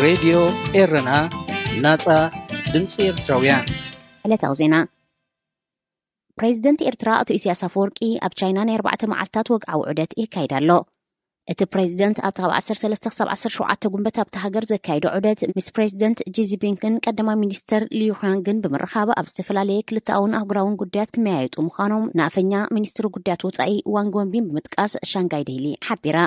ሬድዮ ኤረና፣ ናጻ ድምጺ ኤርትራውያን። ዕለታዊ ዜና። ፕሬዚደንት ኤርትራ ኣቶ ኢሳያስ ኣፈወርቂ ኣብ ቻይና ናይ ኣርባዕተ መዓልታት ወግዓዊ ዑደት የካይድ ኣሎ። እቲ ፕሬዚደንት ኣብቲ ካብ ዓሰርተ ሰለስተ ክሳብ ዓሰርተ ሸውዓተ ጉንበት ኣብቲ ሃገር ዘካየዶ ዑደት ምስ ፕሬዚደንት ጂ ጂንፒንግን ቀዳማይ ሚኒስተር ሊዩ ሻንግን ብምርኻብ ኣብ ዝተፈላለየ ክልተኣውን ኣህጉራውን ጉዳያት ክመያየጡ ምዃኖም ንኣፈኛ ሚኒስትሪ ጉዳያት ወጻኢ ዋንግ ወንቢን ብምጥቃስ ሻንጋይ ዴይሊ ሓቢራ።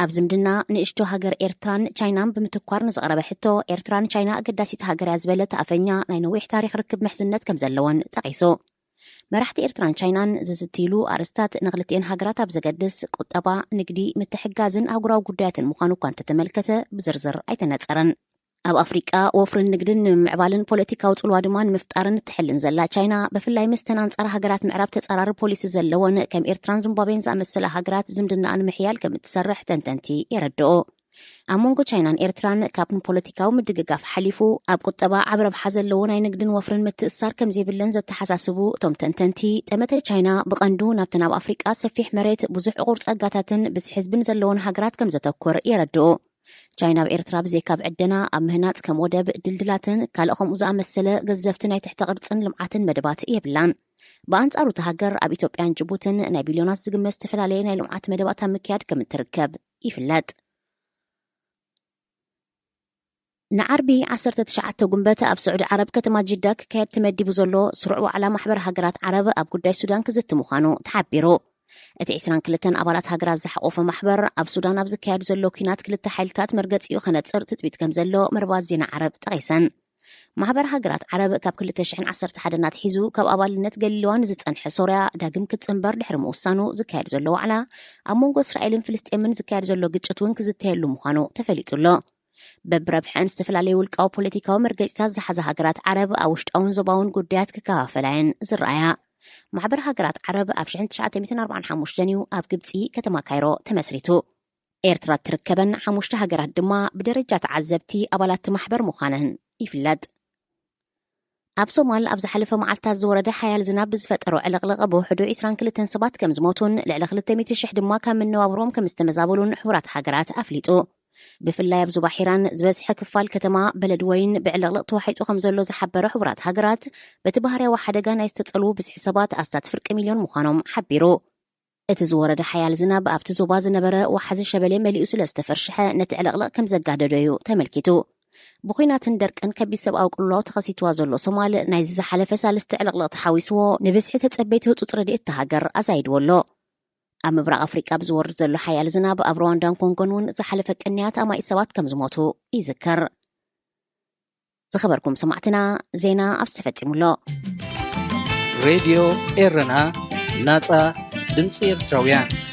ኣብ ዝምድና ንእሽቶ ሃገር ኤርትራን ቻይናን ብምትኳር ንዝቐረበ ሕቶ፣ ኤርትራ ንቻይና ኣገዳሲት ሃገር እያ ዝበለት ኣፈኛ፣ ናይ ነዊሕ ታሪኽ ርክብ ምሕዝነት ከም ዘለወን ጠቒሱ። መራሕቲ ኤርትራን ቻይናን ዝዝትይሉ ኣርእስታት ንክልቲኤን ሃገራት ኣብ ዘገድስ ቁጠባ፣ ንግዲ፣ ምትሕግጋዝን ኣህጉራዊ ጉዳያትን ምዃኑ እኳ እንተተመልከተ፣ ብዝርዝር ኣይተነጸረን። ኣብ ኣፍሪቃ ወፍርን ንግድን ንምምዕባልን ፖለቲካዊ ጽልዋ ድማ ንምፍጣርን እትሕልን ዘላ ቻይና፣ ብፍላይ ምስተን ኣንጻር ሃገራት ምዕራብ ተጻራሪ ፖሊሲ ዘለወን ከም ኤርትራን ዚምባብዌን ዝኣመሰላ ሃገራት ዝምድናኣ ንምሕያል ከም እትሰርሕ ተንተንቲ የረድኡ። ኣብ መንጎ ቻይናን ኤርትራን ካብ ንፖለቲካዊ ምድግጋፍ ሓሊፉ ኣብ ቁጠባ ዓቢ ረብሓ ዘለዎ ናይ ንግድን ወፍርን ምትእስሳር ከም ዘይብለን ዘተሓሳስቡ እቶም ተንተንቲ፣ ጠመተ ቻይና ብቐንዱ ናብተን ኣብ ኣፍሪቃ ሰፊሕ መሬት፣ ብዙሕ ዕቑር ጸጋታትን ብዝሒ ህዝብን ዘለወን ሃገራት ከም ዘተኩር የረድኡ። ቻይና ኣብ ኤርትራ ብዘይካ ኣብ ዕደና፣ ኣብ ምህናጽ ከም ወደብ፣ ድልድላትን ካልእ ከምኡ ዝኣመሰለ ገዘፍቲ ናይ ትሕተ ቅርጽን ልምዓትን መደባት የብላን። ብኣንጻሩ እታ ሃገር ኣብ ኢትዮጵያን ጅቡትን ናይ ቢልዮናት ዝግመት ዝተፈላለየ ናይ ልምዓት መደባት ኣብ ምክያድ ከም እትርከብ ይፍለጥ። ንዓርቢ ዓሰርተ ትሽዓተ ጉንበት ኣብ ስዑዲ ዓረብ ከተማ ጅዳ ክካየድ ተመዲቡ ዘሎ ስሩዕ ዋዕላ ማሕበር ሃገራት ዓረብ ኣብ ጉዳይ ሱዳን ክዝቲ ምዃኑ ተሓቢሩ። እቲ ዕስራን ክልተን ኣባላት ሃገራት ዝሓቖፈ ማሕበር ኣብ ሱዳን ኣብ ዝካየድ ዘሎ ኲናት ክልተ ሓይልታት መርገጺኡ ከነጽር ትጽቢት ከም ዘሎ መርባት ዜና ዓረብ ጠቒሰን። ማሕበር ሃገራት ዓረብ ካብ ክልተ ሽሕን ዓሰርተ ሓደን ኣትሒዙ ካብ ኣባልነት ገሊልዋ ንዝጸንሐ ሶርያ ዳግም ክትጽንበር ድሕሪ ምውሳኑ ዝካየድ ዘሎ ዋዕላ ኣብ መንጎ እስራኤልን ፍልስጤምን ዝካየድ ዘሎ ግጭት እውን ክዝተየሉ ምዃኑ ተፈሊጡ ኣሎ። በብረብሐን ዝተፈላለዩ ውልቃዊ ፖለቲካዊ መርገጺታት ዝሓዛ ሃገራት ዓረብ ኣብ ውሽጣውን ዞባውን ጉዳያት ክከፋፈላ እየን ዝረኣያ። ማሕበር ሃገራት ዓረብ ኣብ ሽሕን ትሽዓተ ሚእትን ኣርባዓን ሓሙሽተን እዩ ኣብ ግብጺ ከተማ ካይሮ ተመስሪቱ። ኤርትራ እትርከበን ሓሙሽተ ሃገራት ድማ ብደረጃ ተዓዘብቲ ኣባላት እቲ ማሕበር ምዃነን ይፍለጥ። ኣብ ሶማል ኣብ ዝሓለፈ መዓልታት ዝወረደ ሓያል ዝናብ ብዝፈጠሮ ዕልቕልቕ ብውሕዱ ዕስራን ክልተን ሰባት ከም ዝሞቱን ልዕሊ ክልተ ሚእቲ ሽሕ ድማ ካብ መነባብሮኦም ከም ዝተመዛበሉን ሕቡራት ሃገራት ኣፍሊጡ። ብፍላይ ኣብ ዞባ ሒራን ዝበዝሐ ክፋል ከተማ በለድወይን ብዕልቕልቕ ተዋሒጡ ከም ዘሎ ዝሓበረ ሕቡራት ሃገራት፣ በቲ ባህርያዊ ሓደጋ ናይ ዝተጸልዉ ብዝሒ ሰባት ኣስታት ፍርቂ ሚልዮን ምዃኖም ሓቢሩ። እቲ ዝወረደ ሓያል ዝናብ ኣብቲ ዞባ ዝነበረ ወሓዚ ሸበሌ መሊኡ ስለ ዝተፈርሸሐ ነቲ ዕልቕልቕ ከም ዘጋደዶ እዩ ተመልኪቱ። ብኹናትን ደርቅን ከቢድ ሰብኣዊ ቅልውላው ተኸሲትዋ ዘሎ ሶማል ናይዚ ዝሓለፈ ሳልስቲ ዕልቕልቕ ተሓዊስዎ ንብዝሒ ተጸበይቲ ህጹጽ ረድኤት እታ ሃገር ኣዛይድዎ ኣሎ። ኣብ ምብራቕ ኣፍሪቃ ብዝወርድ ዘሎ ሓያል ዝናብ ኣብ ሩዋንዳን ኮንጎን እውን ዝሓለፈ ቅንያት ኣማኢት ሰባት ከም ዝሞቱ ይዝከር። ዝኸበርኩም ሰማዕትና፣ ዜና ኣብዚ ተፈጺሙ ኣሎ። ሬድዮ ኤረና፣ ናጻ ድምጺ ኤርትራውያን።